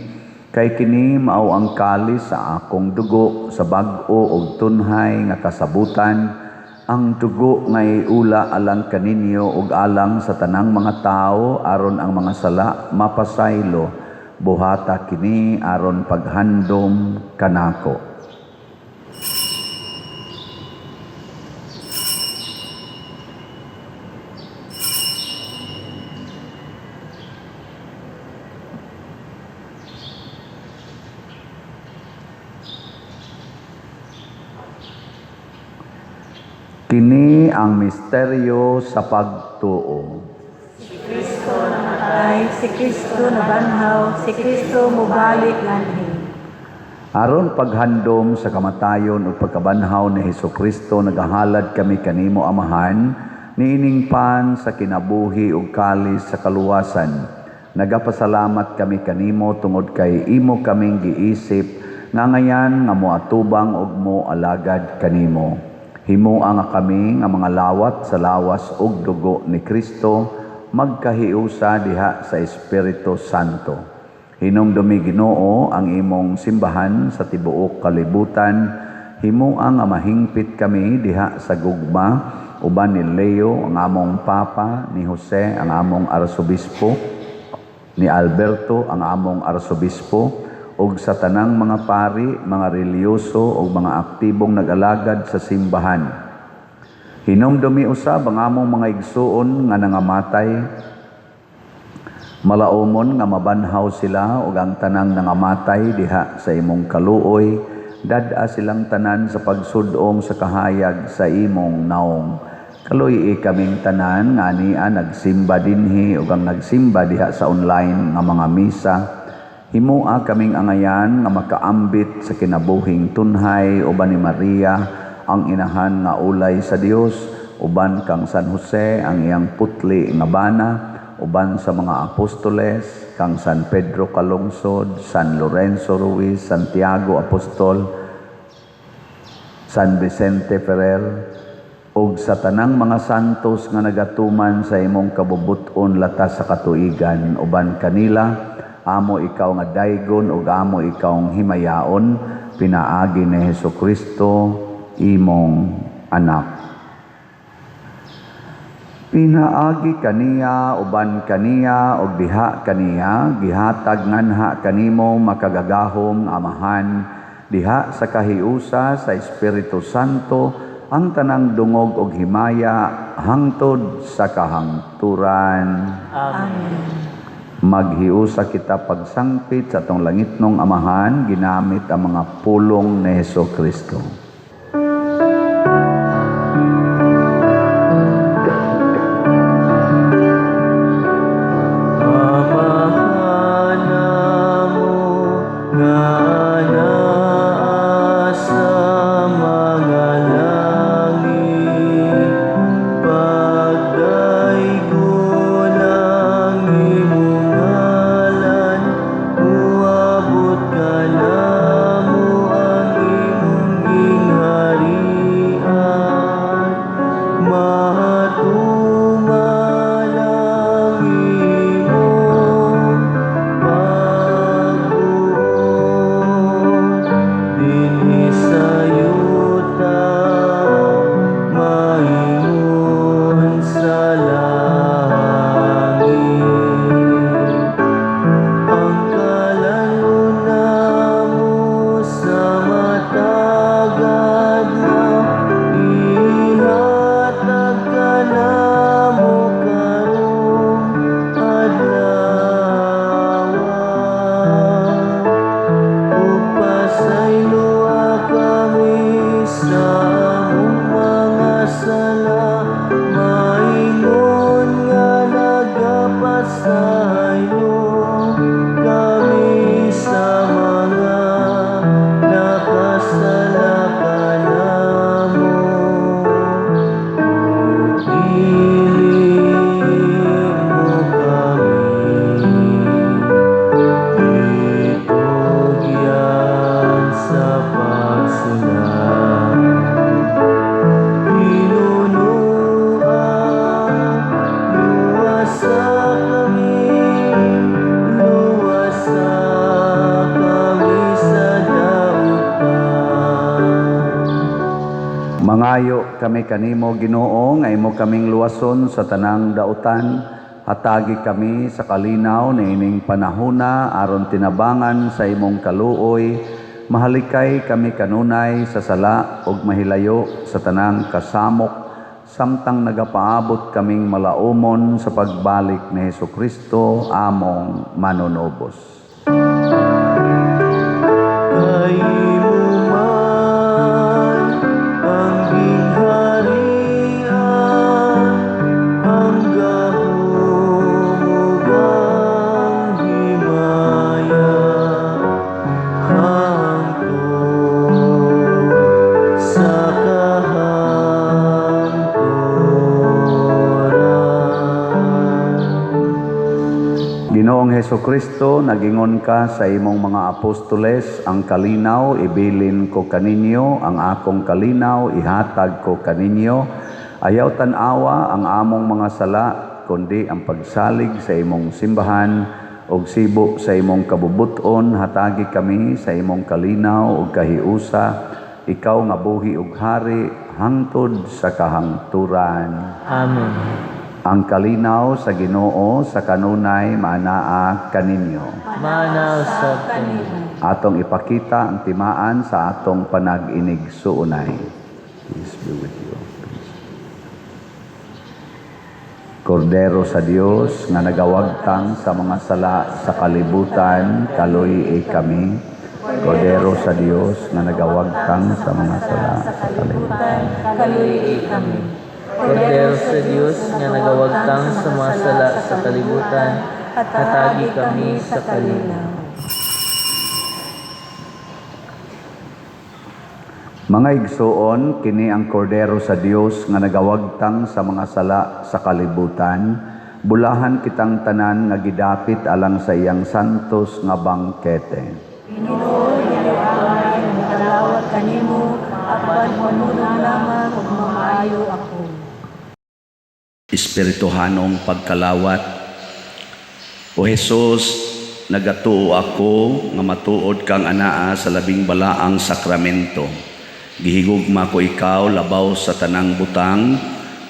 kay kini mao ang kalis sa akong dugo sa bag-o ug tunhay nga kasabutan, ang dugo nga iula alang kaninyo ug alang sa tanang mga tawo aron ang mga sala mapasaylo. Buhata kini aron paghandom kanako. Kini ang misteryo sa pagtuo. Si Kristo namatay, si Kristo nabanhaw, si Kristo mubalik nganhi. Aron paghandom sa kamatayon ug pagkabanhaw ni Hesukristo, nagahalad kami kanimo Amahan, Niining pan sa kinabuhi ug kalis sa kaluwasan. Nagapasalamat kami kanimo tungod kay imo kaming giisip nga ngayan nga moatubang ug mo alagad kanimo. Himoa nga kami nga mga lawat sa lawas ug dugo ni Kristo magkahiusa diha sa Espiritu Santo. Hinumdumi, Ginoo, ang imong simbahan sa tibuok kalibutan. Himoa nga mahingpit kami diha sa gugma uban ni Leo ang among Papa, ni Jose ang among Arsobispo, ni Alberto ang among Arsobispo, ug sa tanang mga pari, mga relihiyoso ug mga aktibong nag-alagad sa simbahan. Hinumdumi usab ang among mga igsuon nga nangamatay, malaumon nga mabanhaw sila ug ang tanang nangamatay diha sa imong kaluoy, dad-a silang tanan sa pagsud-ong sa kahayag sa imong naong. Kaluy-i kaming tanan nga ania nagsimba dinhi ug ang nagsimba diha sa online nga mga misa. Himoa kaming angayan nga makaambit sa kinabuhing tunhay uban ni Maria ang inahan nga ulay sa Dios, uban kang San Jose ang iyang putli nga bana, uban sa mga apostoles, kang San Pedro Calungsod, San Lorenzo Ruiz, Santiago Apostol, San Vicente Ferrer, ug sa tanang mga santos nga nagatuman sa imong kabubut-on latas sa katuigan. Uban kanila amo ikaw nga daygon ug amo ikaw himayaon pinaagi ni Hesukristo imong anak. Pinaagi kaniya, uban kaniya, ug diha kaniya, gihatag nganha kanimo, makagagahom Amahan, diha sa kahiusa sa Espiritu Santo, ang tanang dungog ug himaya hangtod sa kahangturan. Amen. Maghiusa kita pagsangpit sa atong langitnong Amahan ginamit ang mga pulong ni Hesukristo. Amahan namo nga naa sa mga langit, pagdaygon ang imong ngalan, muabot kanamo ang imong gingharian, matuman ang imong pagbuot dinhi sa yuta maingon sa langit. Ang kalan-on namo sa matag adlaw ihatag kanamo karong adlaw. Ug pasayloa kami sa among mga sala maingon nga nagapasaylo kami sa mga nakasala kanamo. Ug dili mo kami itugyan sa pagsulay. Hinunoa, luwasa kami, luwasa kami sa dautan. Mangayo kami kanimo, Ginoo, nga imo kaming luwason sa tanang dautan. Hatagi kami sa kalinaw niining panahona aron tinabangan sa imong kaluoy, mahalikay kami kanunay sa sala ug mahilayo sa tanang kasamok samtang nagapaabot kaming malaumon sa pagbalik ni Hesukristo among manunubos. Kay imo man ang gingharian, ang gahom ug ang himaya, hangtod sa kahangturan. Heso Kristo, nagingon ka sa imong mga apostoles, "Ang kalinaw ibilin ko kaninyo, ang akong kalinaw ihatag ko kaninyo. Ayaw tan-awa ang among mga sala, kundi ang pagsalig sa imong simbahan ug sibo sa imong kabubuton, hatagi kami sa imong kalinaw ug kahiusa, ikaw nga buhi ug hari hangtod sa kahangturan." Amen. Ang kalinaw sa Ginoo sa kanunay maanaa kaninyo. Maana usab kanimo. Atong ipakita ang timaan sa atong panag-inigsuonay. Peace be with you. Peace. Kordero sa Dios nga nagawagtang sa mga sala sa kalibutan, kaluy-i kami. Kordero sa Dios nga nagawagtang sa mga sala sa kalibutan, kaluy-i kami. Kordero sa Dios nga nagawagtang sa mga sala sa kalibutan, hatagi kami sa kalinaw. Mga igsoon, kini ang Kordero sa Dios nga nagawagtang sa mga sala sa kalibutan. Bulahan kitang tanan nga gidapit alang sa iyang santos nga bangkete. Ginoo, ay kalawat kanimo, apan panunong lamang ug mamaayo ako. Espirituhanong pagkalawat. O Jesus, nagatuo ako nga matuod kang anaa sa labing balaang sakramento. Gihigugma ko ikaw labaw sa tanang butang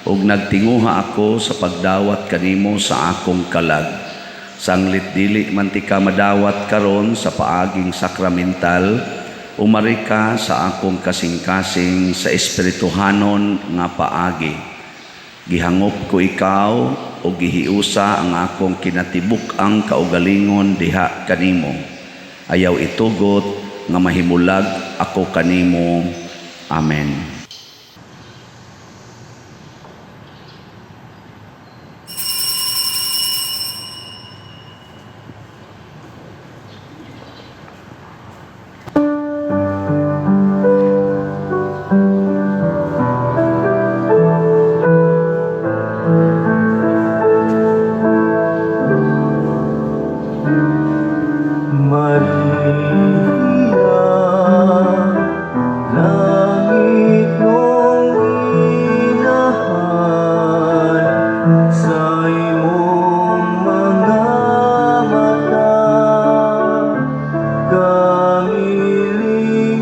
ug nagtinguha ako sa pagdawat kanimo sa akong kalag. Sanglit dili man tika madawat karon sa paaging sakramental, umari ka sa akong kasing-kasing sa espirituhanon nga paagi. Gihangop ko ikaw o gihiusa ang akong kinatibuk-ang kaugalingon diha kanimo. Ayaw itugot nga mahimulag ako kanimo. Amen. Maria, langit mong inahan, sa imong mga mata, kami lingian.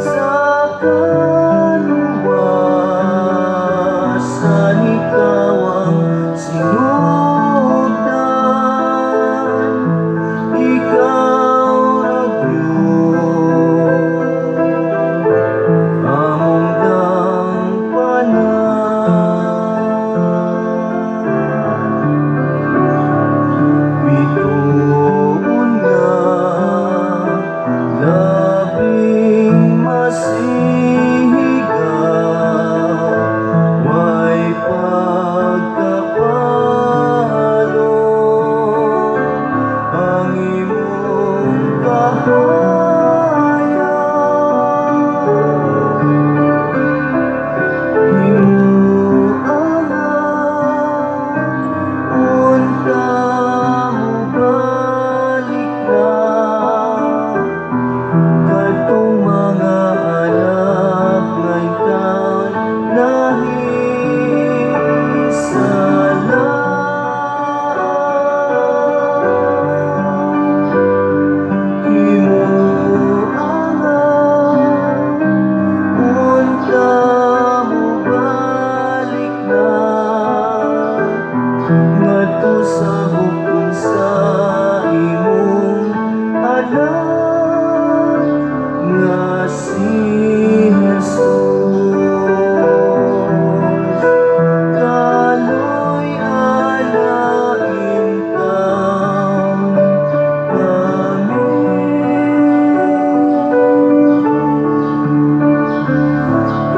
Sa kaluwasan, ikaw ang sinugdan, ikaw ra gyud among gampanan. Bituon nga labing masiga, way pagkapalo ang imong kahayag. Himuanga unta mobalik na kadtong mga anak nga intawon nahisala. Himuanga unta mobalik na ngadto sa bukod sa imong anak nga si Jesus. Kaloy alain kami.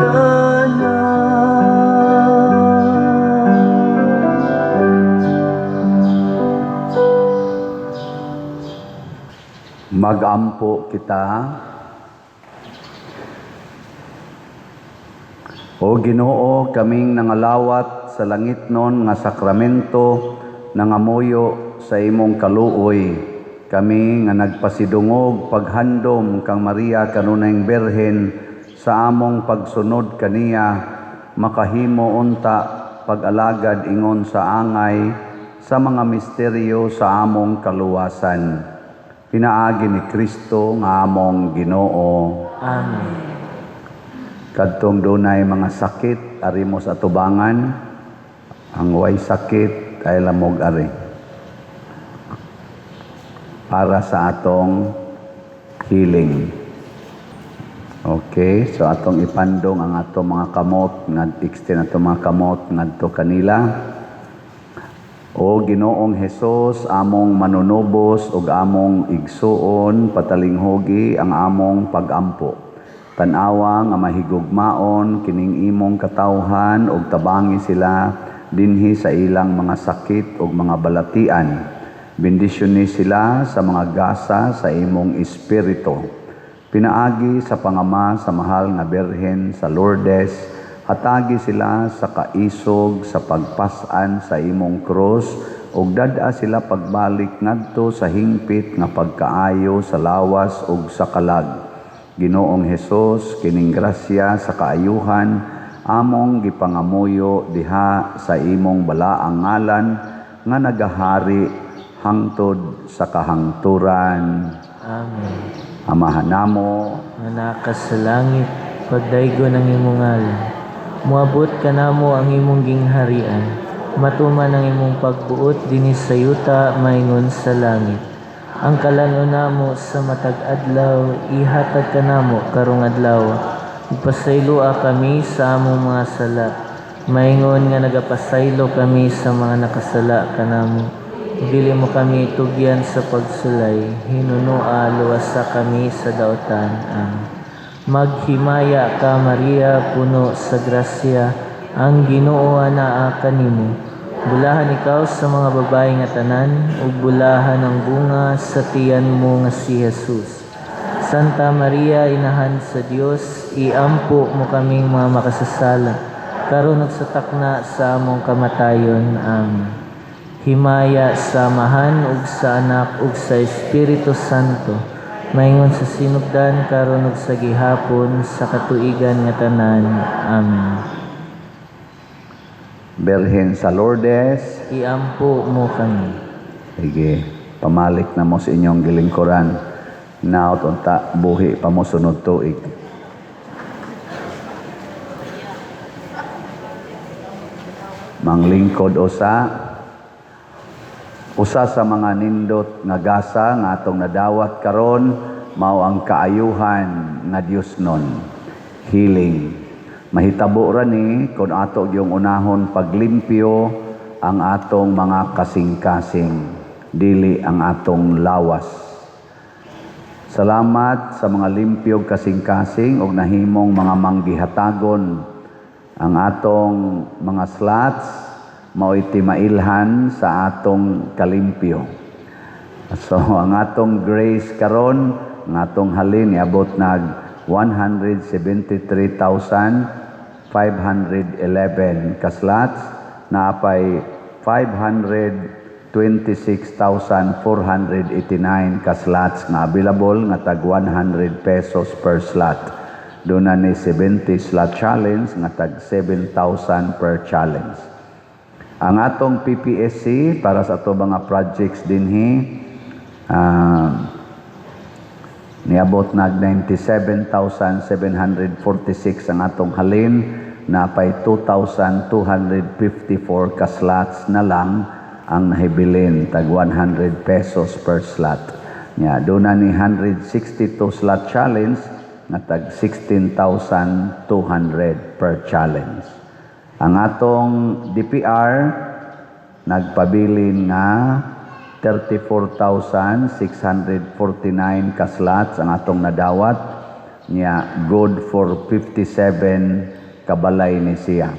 Tanan. Magampo kita. O Ginoo, kaming nangalawat sa langitnon nga sakramento, nangamuyo sa imong kaluoy. Kami nga nagpasidungog paghandom kang Maria kanunayng Birhen sa among pagsunod kaniya, makahimo unta pag-alagad ingon sa angay sa mga misteryo sa among kaluwasan. Pinaagi ni Kristo nga among Ginoo. Amen. Kadtong dunay mga sakit, ari mo sa atubangan. Ang way sakit ay lamog ari. Para sa atong healing. Okay, so atong ipandong ang atong mga kamot, ngad extend atong mga kamot ngadto kanila. O Ginoong Hesus, among manunubos ug among igsuon, patalinghugi ang among pagampo. Tan-awa nga mahigugmaon kining imong katawhan ug tabangi sila dinhi sa ilang mga sakit ug mga balatian. Bendisyoni sila sa mga gasa sa imong espiritu. Pinaagi sa pangama sa mahal nga Birhen sa Lourdes, hatagi sila sa kaisog sa pagpas-an sa imong krus ug dad-a sila pagbalik ngadto sa hingpit nga pagkaayo sa lawas ug sa kalag. Ginoong Hesus, kining grasya sa kaayuhan among gipangamuyo diha sa imong balaang ngalan nga nagahari hangtod sa kahangturan. Amen. Amahan namo nga naa ka sa langit, pagdaygon ang imong ngalan. Moabot kanamo ang imong gingharian. Matuman ang imong pagbuot dinhi sa yuta maingon sa langit. Ang kalan-on namo sa matag adlaw ihatag kanamo karong adlaw. Ug pasayloa kami sa among mga sala, maingon nga nagapasaylo kami sa mga nakasala kanamo. Dili mo kami tugyan sa pagsulay, hinunoa luwasa kami sa dautan. Amen. Maghimaya ka, Maria, puno sa grasya, ang Ginoo anaa kanimo. Bulahan ikaw sa mga babae nga tanan, ug bulahan ang bunga sa tiyan mo nga si Jesus. Santa Maria, Inahan sa Dios, iampo mo kaming mga makasasala, karon ug sa takna sa among kamatayon. Amen. Himaya sa Amahan ug sa Anak ug sa Espiritu Santo, maingon sa sinugdan, karon ug sa gihapon, sa katuigan nga tanan. Amen. Birhen sa Lourdes, iampo mo kami. Sige, pamalik na mo sa inyong gilingkuran. Naot unta buhi pa mo sunod tuig. Manglingkod usa usa sa mga nindot nga gasa nga atong nadawat karon mao ang kaayuhan nga Dios nun, healing. Mahitabo ra ni kung ato yung unahon paglimpyo ang atong mga kasing-kasing, dili ang atong lawas. Salamat sa mga limpyo kasing-kasing og nahimong mga manggihatagon. Ang atong mga slots mao'y timailhan sa atong kalimpyo. So ang atong grace karon, ang atong halin niabot nag 173,511 ka slots, naapay 526,489 ka slots nga available nga tag 100 pesos per slot. Doon na ni 70 slot challenge nga tag 7,000 per challenge. Ang atong PPSC para sa ato mga projects dinhi, niabot nag 97,746 ang atong halin, napay 2,254 ka slots na lang ang nahibilin, tag 100 pesos per slot. Nya, doon na ni 162 slot challenge nga tag 16,200 per challenge. Ang atong DPR nagpabilin nga 34,649 ka slots ang atong nadawat, nya good for 57 kabalay ni siya.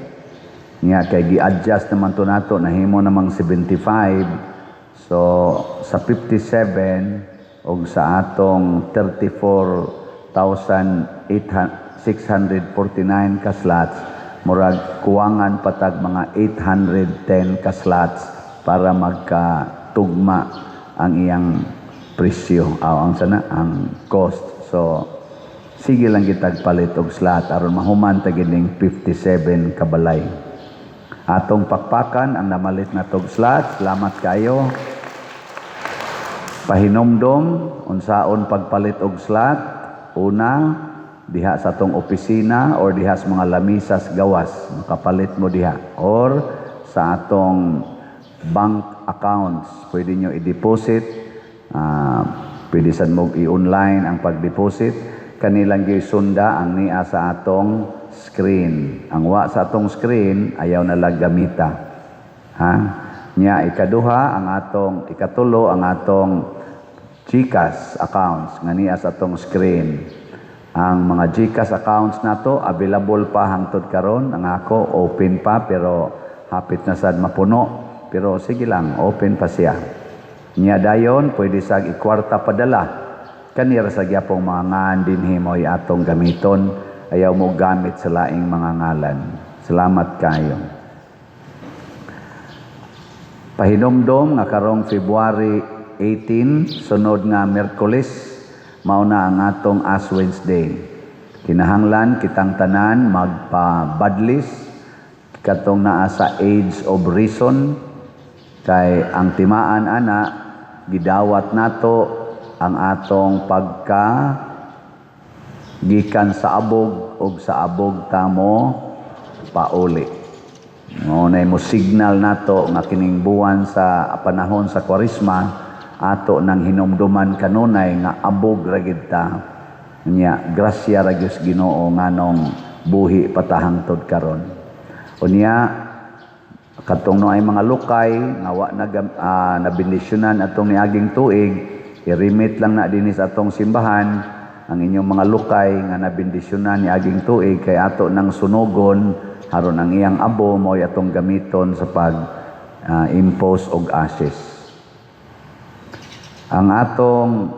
Nya kay gi-adjust naman to nato, nahimo namang 75. So sa 57 og sa atong 34,649 ka slots, Murag kuwangan patag mga 810 ka slots para magkatugma ang iyang presyo, ang sana ang cost. So sige lang kitag palit og slot aron mahuman ta gining 57 ka balay. Atong pakpakan ang namalit na tog slot. Salamat kayo. Pahinomdom unsaon pagpalit og slot. Una, diha sa atong opisina or diha sa mga lamisas gawas, makapalit mo diha, or sa atong bank accounts pwede nyo i-deposit, pwede sad mo i-online ang pag-deposit. Kanilang sunda ang nia sa atong screen. Ang wa sa atong screen, ayaw na lang gamita, ha. Nya ikaduha, ang atong ikatulo, ang atong GCash accounts nga niya sa atong screen. Ang mga GCash accounts nato available pa hangtod karon. Ang ako open pa, pero hapit na sad mapuno, pero sige lang, open pa siya. Nya dayon pwede sa ikwarta padala. Kanira sa gyapong mga ngan dinhi mo'y atong gamiton. Ayaw mo gamit sa laing mga ngalan. Salamat kayo. Pahinumdom nga karong February 18, sunod nga Miyerkules, mao na ang atong Ash Wednesday. Kinahanglan kitang tanan magpabadlis katong naa sa age of reason, kay ang timaan ana gidawat nato ang atong pagka gikan sa abog ug sa abog tamo pauli. Mao na mo signal nato nga kining buwan sa panahon sa Kwaresma ato nang hinumduman kanunay nga abog ra gid ta. Nya grasya ra gyud Ginoo nganong buhi patahangtod karon. Unya katong no ay mga lukay nga wa na nabendisyonan atong niaging tuig, i-remit lang na dinhi sa atong simbahan ang inyong mga lukay nga nabendisyonan niaging tuig, kay ato nang sunugon aron ang iyang abo mo'y atong gamiton sa pag impose og ashes. Ang atong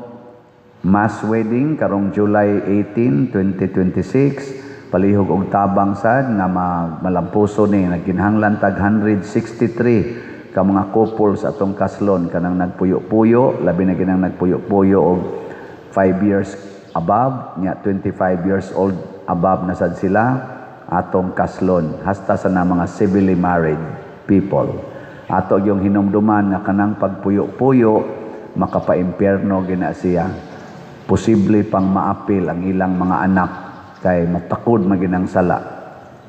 mass wedding karong July 18, 2026, palihog og tabang sad nga malampuso ni. Nagkinahanglan tag 163 ka mga couple sa atong kaslon, kanang nagpuyo-puyo, labi na kinang nagpuyo-puyo og 5 years above, nya 25 years old above na sad sila atong kaslon, hasta sa na mga civilly married people. Ato yung hinumduman nga kanang pagpuyo-puyo makapaimpierno gina siya. Posible pang maapil ang ilang mga anak kay matakod maginang sala.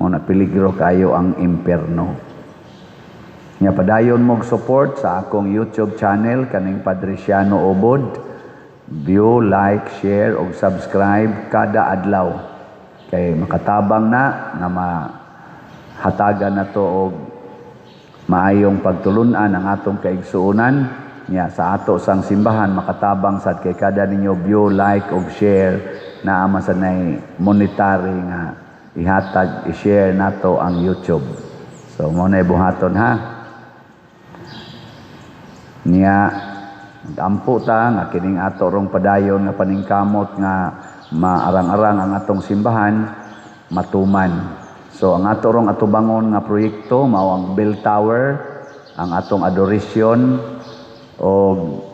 Mo na peligro kayo ang impierno. Nya padayon mog support sa akong YouTube channel kaning Padre Siano Ubod. View, like, share ug subscribe kada adlaw kay makatabang na nga mahatagan na to og maayong pagtulunan ang atong kaigsuonan. Nya sa ato sang simbahan makatabang sad kay kada ninyo view, like ug share naa man sad nay monetary nga ihatag, i-share nato ang YouTube. So mo na buhaton, ha. Nya magampo ta nga kining ato rong padayon nga paningkamot nga maarang-arang ang atong simbahan matuman. So ang ato rong atubangon nga proyekto mao ang bell tower, ang atong adoration, og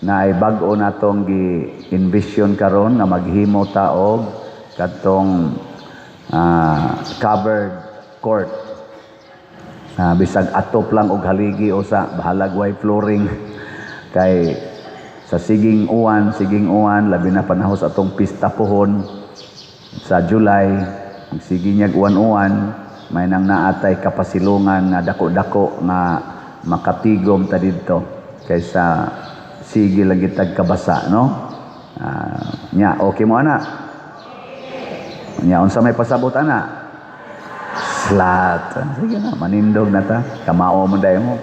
naay bag-o natong gi-envision karon nga maghimo ta og katong covered court. Bisag atop lang og haligi o sa bahalag way flooring, kay sa siging uwan, siging uwan, labi na panahon sa atong pista pohon sa July, sige niyag uwan-uwan, may nang naatay kapasilungan nga dako-dako nga makatigom ta didto kaysa sige lang gitag kabasa, no? Nya okay mo ana? Nya unsa may pasabot ana? Slat. Sige na, manindog na ta. Kamao mo dayon mo.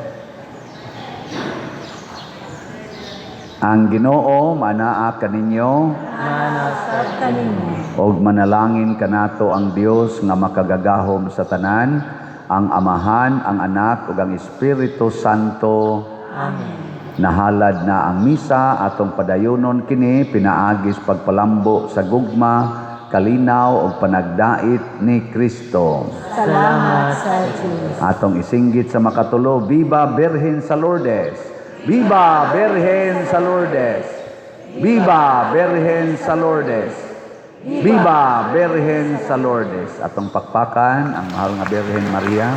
Ang Ginoo manaa kaninyo, og manalangin kanato ang Dios nga makagagahom sa tanan, ang Amahan, ang Anak ug ang Espiritu Santo. Amen. Nahalad na ang misa, atong padayonon kini pinaagis pagpalambo sa gugma kalinaw ug panagdait ni Kristo. Salamat sa Diyos. Atong isinggit sa makatulo, Viva Birhen sa Lourdes! Viva Birhen sa Lourdes! Viva Birhen sa Lourdes! Viva Birhen sa Lourdes! Atong pakpakan ang mahal nga Birhen Maria.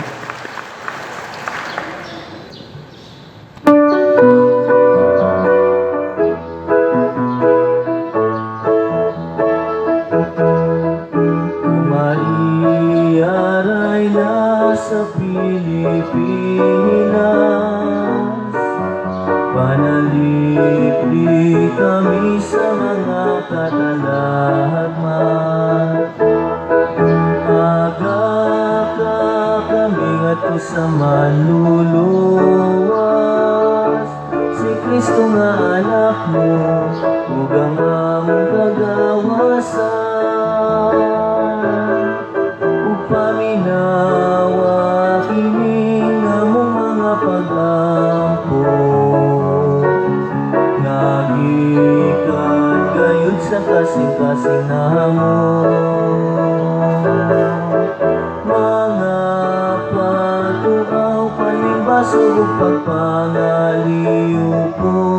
Maria, Reyna sa Pilipinas, panalipdi kami sa mga katalagman. Aga ka kami ngadto sa manluluwas, si Kristo nga anak mo, ug ang among kagawasan. Ug paminawa kining among mga pag-ampo nga gikan gayud sa kasing-kasing namo. Mga pagtuaw, panimbasog ug pagpangaliyupon.